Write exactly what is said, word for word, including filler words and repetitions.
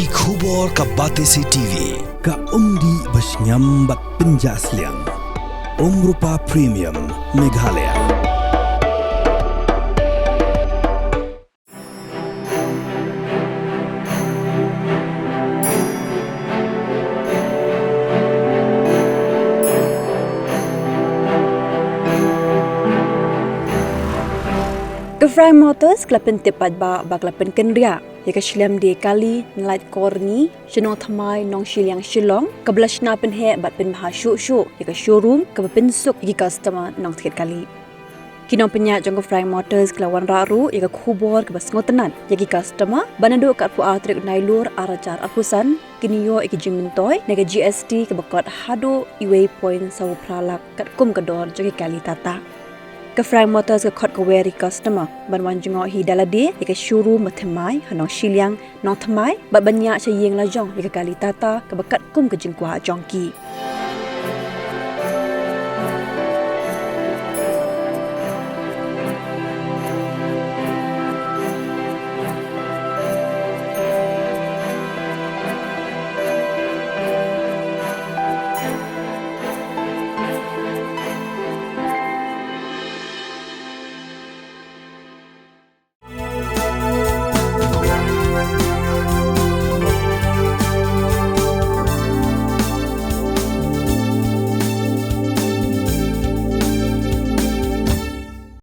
Ki khubor ka Batesi TV, ka umdih ba shngiam bad pynjah sliang. Umrupa Premium, Meghalaya. Ka Frank Motors ka la pyntip paidbah ba ka la pynkynriah ïa ka shlem die kali Nalaitkorni sha Nongthymmai, Nongshiliang, Shillong, kaba la shna pynheh bad pynbha shuh shuh ïa ka showroom kaba pynsuk ïa ki customer nongthied kali. Ki nongpynïaid jong ka Frank Motors ki la wanrah ruh ïa ka khubor kaba sngewtynnat ïa ki customer ba naduh katphew ar tarik Nailur arhajar arphew san kin ïoh ïa ki jingmyntoi na ka G S T kaba kot haduh uwei point saw phra lak katkum ka dor jong ki kali Tata. Ka Frank Motors ka khot kawei ïa ki customer ban wan jngoh hi da lade ïa ka showroom ba thymmai ha Nongshiliang, Nongthymmai bad ban ñiah sha ïing lajong ïa ka kali Tata kaba katkum ka jingkwah jong ki.